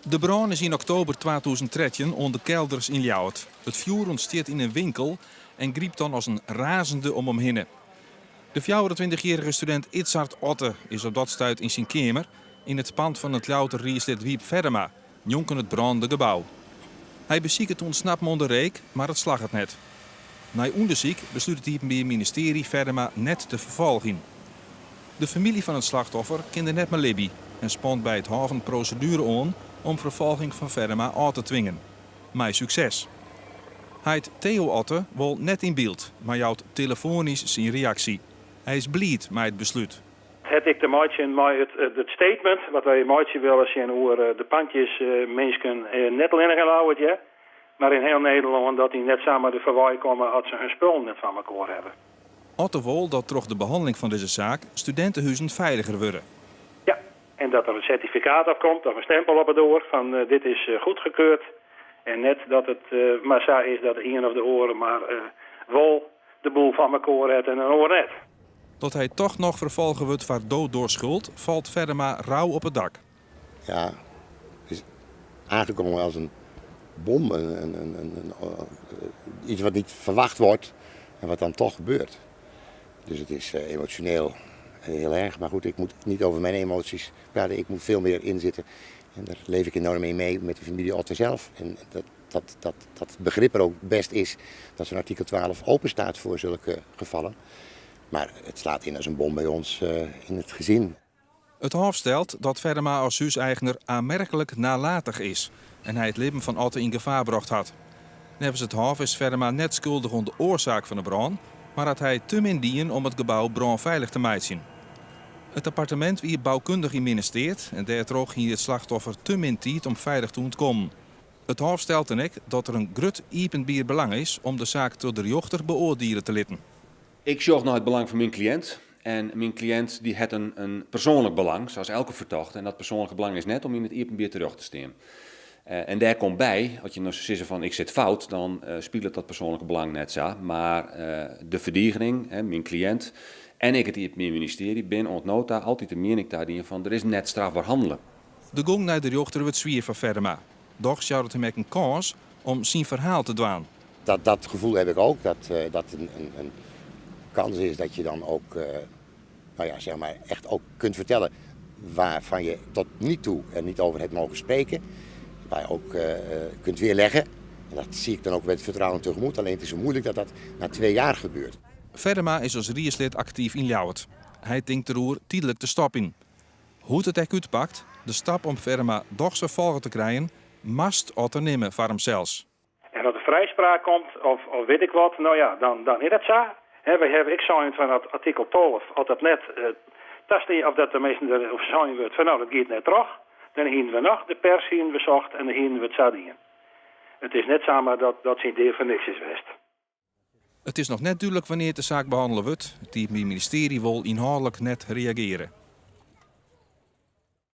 De brân is yn oktober 2013 oan de Kelders yn Ljouwert. It fjoer ûntstiet yn in winkel en grypt dan as in razende om him hinne. De 24-jierrige studint Idsart Otte is op dat stuit yn syn keamer yn it pand fan it Ljouwerter riedslid Wyb Feddema, njonken it brânende gebou. Hy besiket te ûntsnappen oan de reek, mar it slagget net. Nei ûndersyk beslút it Iepenbier Ministearje Feddema net te ferfolgjen. De famylje fan it slachtoffer kin der net mei libje en spant by it hôf in proseduere oan om ferfolging fan Feddema ôf te twingen. Mei sukses. Heit Theo Otte wol net yn byld, mar jout telefoanysk syn reaksje. Hy is bliid mei it beslút. Het ek te meitsjen mei it statement wat wy meitsje wolle tsjinoer de pandjes minsken net allinnich yn Ljouwert hear, mar yn hiel Nederlân dat dy net samar der foarwei komme as se hun spullen net foar mekoar hawwe. Otte wol dat troch de behanneling fan dizze saak studintehuzen feiliger wurde. Ja, en dat der in sertifikaat op komt of in stempel op 'e doar fan dit is goedgekeurd en net dat it mar sa is dat de ien of de oare mar wol de boel foar mekoar hat en in oar net. Dat hy toch noch ferfolge wurdt foar dood door schuld, falt Feddema rau op it dak. Ja, het is aangekomen als een bom, een, iets wat niet verwacht wordt en wat dan toch gebeurt. Dus het is emotioneel heel erg. Maar goed, ik moet niet over mijn emoties praten. Ik moet veel meer inzitten. En daar leef ik enorm in mee met de familie Otte zelf. En dat begrip er ook best is dat zo'n artikel 12 open staat voor zulke gevallen. Maar het slaat in als een bom bij ons in het gezin. It hôf stelt dat Feddema as húseigner aanmerkelijk nalatig is en hy it libben fan Otte yn gefaar brocht hat. Neffens it hôf is Feddema net skuldich oan de oarsaak fan de brân, mar hat hy te min dien om it gebou brânfeilich te meitsjen. It appartemint wie boukundich yn minne steat en dêrtroch hie it slachtoffer te min tiid om feilich te ûntkommen. It hôf stelt dan ek dat der in grut iepenbier belang is om de saak troch de rjochter beoardiele te litten. Ik sjoch nei it belang fan myn kliïnt. En myn kliïnt dy hat in persoanlik belang, sa as elke fertochte. En dat persoanlike belang is net om yn it iepenbier terjocht te stean. En dêr komt by, as je no sizze fan ik sit fout, dan spilet dat persoanlike belang net sa. Mar de ferdigening, myn kliïnt en ek it Iepenbier Ministearje bin oant no ta altyd de miening tadien fan der is net strafber hannele. De gong nei de rjochter wurdt swier foar Feddema. Dochs jout it him ek in kâns om syn ferhaal te dwaan. Dat gevoel heb ik ook, dat dat een kans is dat je dan ook, nou ja, zeg maar, echt ook kunt vertellen waarvan je tot nu toe er niet over hebt mogen spreken. Waar je ook kunt weerleggen. En dat zie ik dan ook met vertrouwen tegemoet. Alleen het is zo moeilijk dat dat na 2 jaar gebeurt. Feddema is as riedslid aktyf yn Ljouwert. Hy tinkt deroer tydlik te stopjen. Hoe't it ek útpakt, de stap om Feddema dochs ferfolge te krijen, moast Otte nimme foar himsels. En as der frijspraak komt, of wit ik wat, no ja, dan is dat sa. He, wy hawwe ek sein fan dat artikel 12, as dat net tastean, of dat de minsken der oer sein wurdt fan no, dat giet net troch, dan hiene we noch de pers hiene we socht en dan hiene we it sa dien. It is net samar dat syn dea foar niks is west. It is noch net dúdlik wannear't de saak behannele wurdt. It Iepenbier Ministearje wol ynhâldlik net reagearje.